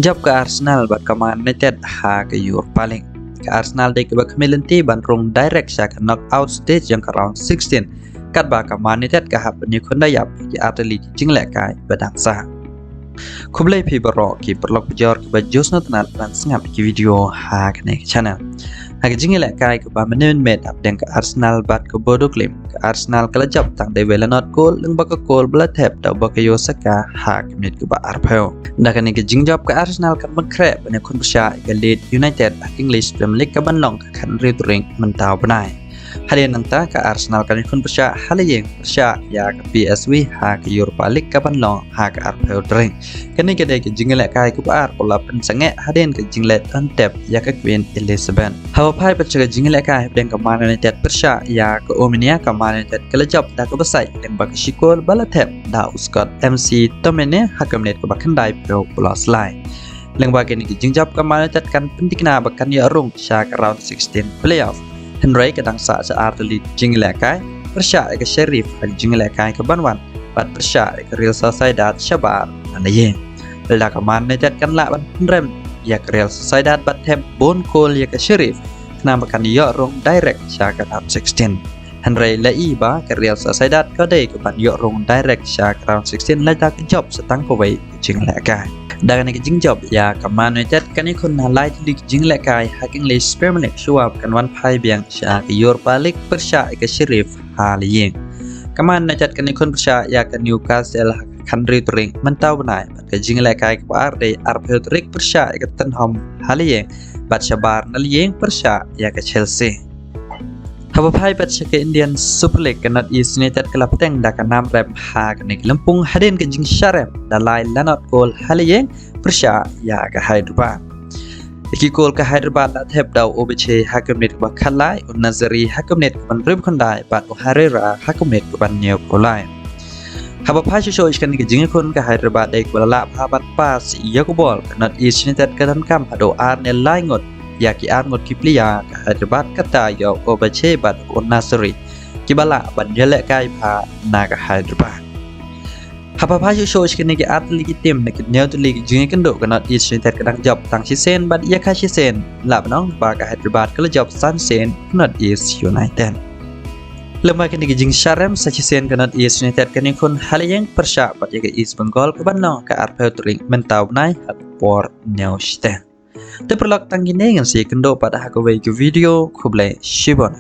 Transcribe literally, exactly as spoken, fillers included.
Jop ka Arsenal bad ka Man United ha ka Europa League. Ka Arsenal dei kaba khmih lynti ban rung direct sha ka knockout stage jong ka round sixteen. Katba ka Man United ka hap ban ïakhun da ïap ki artylli ki jinglehkai ba dang sah. Khublei phi baroh ki paralok bajor kiba ju sngewtynnat ban sngap ki video ha kane ka channel. Ha ka jinglehkai kaba mynne mynmiet hapdeng ka Arsenal bad ka Bodo Glimt, ka Arsenal ka la jop tang da iwei lanot kol lyngba ka kol ba la thep da u Bukayo Saka ha ka minit kaba arphew. Da kane ka jingjop ka Arsenal kan pynkhreh ban ïakhun pyrshah ïa ka Leeds United ha ka English Premier League kaban long ka khathynriew tarik mynta u bnai. Hadien nangta ka Arsenal kan ïakhun pyrshah ha la ïing pyrshah ïa ka P S V ha ka Europa League kaban long ha ka arphew tarik. Kane ka dei ka jinglehkai kaba ar kaba la pynsangeh hadien ka jingleh don tep ïa ka Queen Elizabeth. Haba phai pat sha ka jinglehkai hapdeng ka Man United pyrshah ïa ka Armenia, ka Man United ka la jop da kaba sait lyngba ka shi kol ba la thep da u Scott McTominay ha ka minit kaba khyndai phew plus lai. Lyngba kine ki jingjop ka Man United kan pynthikna ba kan ïoh rung sha ka round sixteen playoff. Hynrei ka dang sah sha artylli jinglehkai, pyrshah ïa ka Sheriff ha ka jinglehkai kaban wan bad pyrshah ïa ka Real Sociedad shabar na la ïing. Lada ka Man United kan lah ban pynrem ïa ka Real Sociedad bad thep bun kol ïa ka Sheriff, khnang ba kan ïoh rung direct sha ka round sixteen. Hynrei la i ba ka Real Sociedad ka dei kaban ïoh rung direct sha ka round sixteen lada ka jop sa tang kawei ka jinglehkai. Da kane ka jingjop ïa ka Man United kan ïakhun ha lai tylli ki jinglehkai ha ka English Premier League shuwa ba kan wan phai biang sha ka Europa League pyrshah ïa ka Sheriff ha la ïing. Ka Man United kan ïakhun pyrshah ïa ka Newcastle ha ka khathynriew tarik mynta u bnai, bad ka jinglehkai kaba ar dei arphew tarik pyrshah ïa ka Tottenham ha la ïing, bad shabar na la ïing pyrshah ïa ka Chelsea. Haba phai pat sha ka Indian Super League, ka North East United ka la bteng da ka nam rem ha kane ka lympung hadien ka jingshah rem da lai lanot kol ha la ïing pyrshah ïa ka Hyderabad. Ïa ki kol ka Hyderabad la thep da u Obache ha ka minit kaba khatlai, u Nazri ha ka minit kaban hynriewphew khyndai bad u Herrera ha ka minit kaban hynñiewphew lai. Haba phai shuh shuh sha kane ka jingïakhun, ka Hyderabad dei kaba la lah bha ban pass ïa ka bol, ka North East United ka donkam haduh ar ne lai ngut ïa ki ar ngut ki player ka Hyderabad, kata ïa u Obache bad u Nazri kiba lah ban ïalehkai bha na ka Hyderabad. Haba phai shuh shuh sha kine ki artylli ki team na ki hynñiew tylli ki jingïakynduh, ka North East United ka dang jop tang shisien bad ïa ka shisien lah ban ong ba ka Hyderabad ka la jop san sien ka North East United. Lyngba kine ki jingshah rem sa shisien, ka North East United kan ïakhun ha la ïing pyrshah bad ïa ka East Bengal kaban long ka arphew tarik mynta u bnai ha ka por hynñiew shiteng. Te paralok, tang kine, ngin sa ïakynduh pat ha kawei ka video. Khublei shibun.